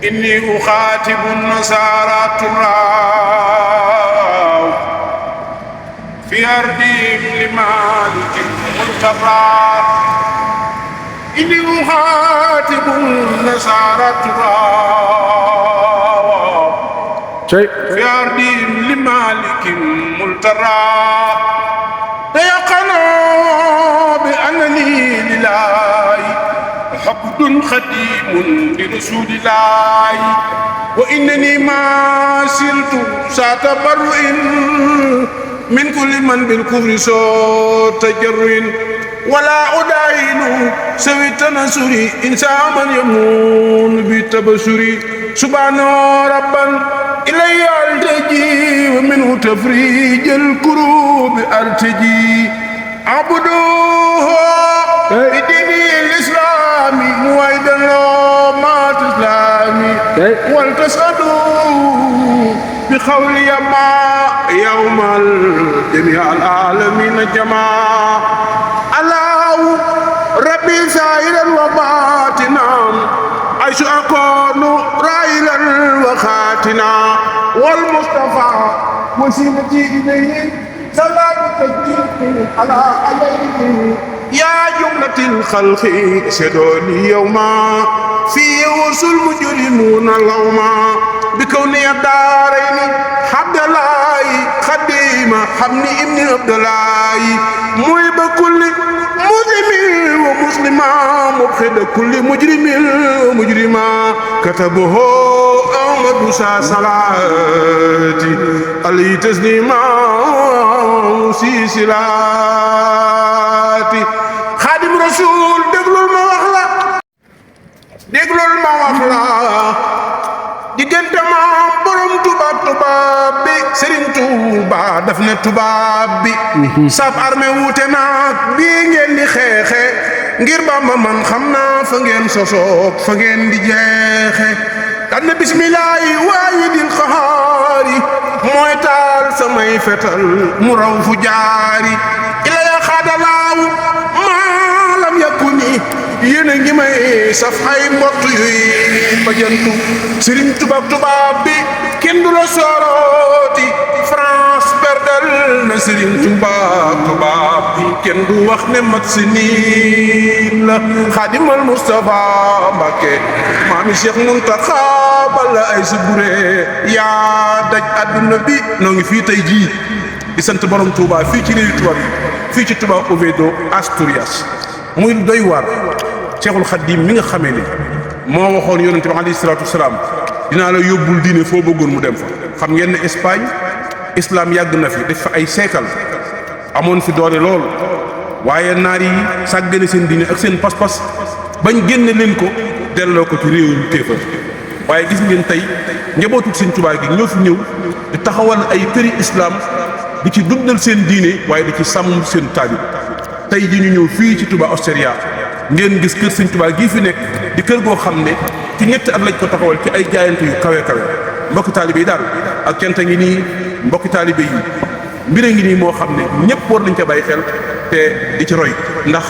إني أخاطب النصارى تراو في أرضهم لمالك الملتقى. إني أخاطب النصارى تراو في أرضهم لمالك الملتقى. تيقنوا بأنني لله عبد خديم لرسول الله، وإنني ما سرت ساتبرئ من كل من بالكفر سوء تجرٍ، ولا أداين سوي التنصري إنسان من يمون بالتبصري. سبحان ربا إلي ألتجي ومنه تفريج الكروب أرتجي. عبدوه بدين الإسلام موعدا ما تسلامي، ولتسعدوا بقولي ما يوم الجميع العالمين جماعة. الله ربي سائلا وباطنا عيش أكون رائلا وخاتنا، والمصطفى وسيلتي إليه سلام تجديد على عليه. يا جملة الخلق سدوني يوما في وصل المجرمون اللوما، بكوني الدارين عبد الله خديم حمني ابن عبد الله، محب كل مسلم ومسلمة مبخد كل مجرم ومجرمة. كتبه أحمد صلاتي عليه تسليما سلاتي. خادم رسول déglul ma wax la، déglul ma wax la diggante maam borom tubaab tubaab bi Serigne Touba daf ne tubaab bi sab armée wuute naag bii ngeen di xeexe ngir Bamba man xam naa fa ngeen sosoog fa ngeen di jeexe. dan na bismillaahi waahidil xahaari mooy taal samay fetal mu raw fu jaari. ila ya xaadalaawu maalam yakuni yéen a ngi may saf ay mbott yuy bajantu. Serigne tubaab tubaab bi kenn du la soorooti, France perdal na Serigne tubaab tubaab bi kenn du wax ne mat si niin la. Xaadimal Mustafa Mbàkke maami Cheikh Muntaxa bala ay si buré yaa daj àdduna bi. noo ngi fii tey jii di sant borom Touba fii ci réewu tubaab yi, fii ci Touba Oviedo Asturias. muy doy waar Cheikhul Khadim mi nga xamee ne moo waxoon yonente bi alayhi salaatu wasalaam dinaa la yóbbul diine foo bëggoon mu dem fa. xam ngeen ne Espagne islam yàgg na fi def fa ay siècle amoon fi doole lool, waaye naar yi sàggane seen diine ak seen pas-pas bañ génne leen ko delloo ko ci réew yu kéefar. waaye gis ngeen tey njabootu Sëñ Tuubaa gi ñoo fi ñëw di taxawal ay këri islam di ci dundal seen diine waaye di ci sàmm seen taalib. tey ji ñu ñëw fii ci Touba Osteria ngeen gis kër Sëñ Tuubaa gii fi nekk di kër goo xam ne ci ñetti at lañ ko taxawal ci ay jaayante yu kawe kawe. mbokki taalibe yi daal ak canta ngi nii, mbokki taalibe yi mbir a ngi nii moo xam ne ñëpp war nañ ca bàyyi xel te di ci roy. ndax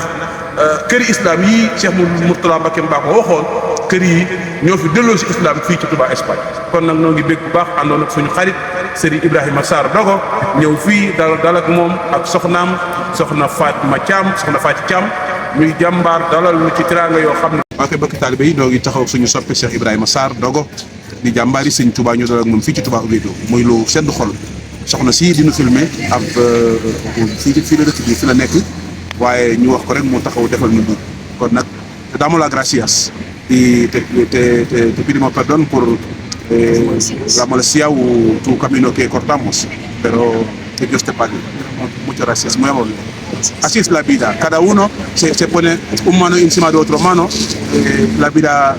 këri islam yii Cheikh Mourtada Mbacké Mbacke waxoon kër yi ñoo fi delloo si islam fii ci Touba Espagne. kon nag noo ngi bég bu baax àndoon ak suñu xarit Serigne Ibrahima Sarr Dogo ñëw fii dal ak moom ak soxnaam soxna Fatima Thiam soxna Fatou Thiam muy jàmbaar dalal lu ci teraanga yoo xam ne. maa koy bëgg taalibe yi noo ngi taxaw suñu soppe Cheikh Ibrahima Sarr Dogo di jàmbaar yi Sëñ Touba ñu dalal ak moom fii ci Touba Oviedo muy lu sedd xol. soxna si dinu filmé ab fii la dëkk bi fi la nekk waaye ñu wax ko rek mu taxaw defal ñu kon nag te damos las gracias y te pedimos perdón por la molestia o tu camino que cortamos, pero que Dios te pague. Muchas gracias, muy amable. Así es la vida, cada uno se pone un mano encima de otro mano, la vida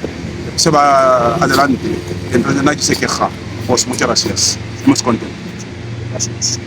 se va adelante, entonces nadie se queja. Pues muchas gracias, estamos contentos. Gracias.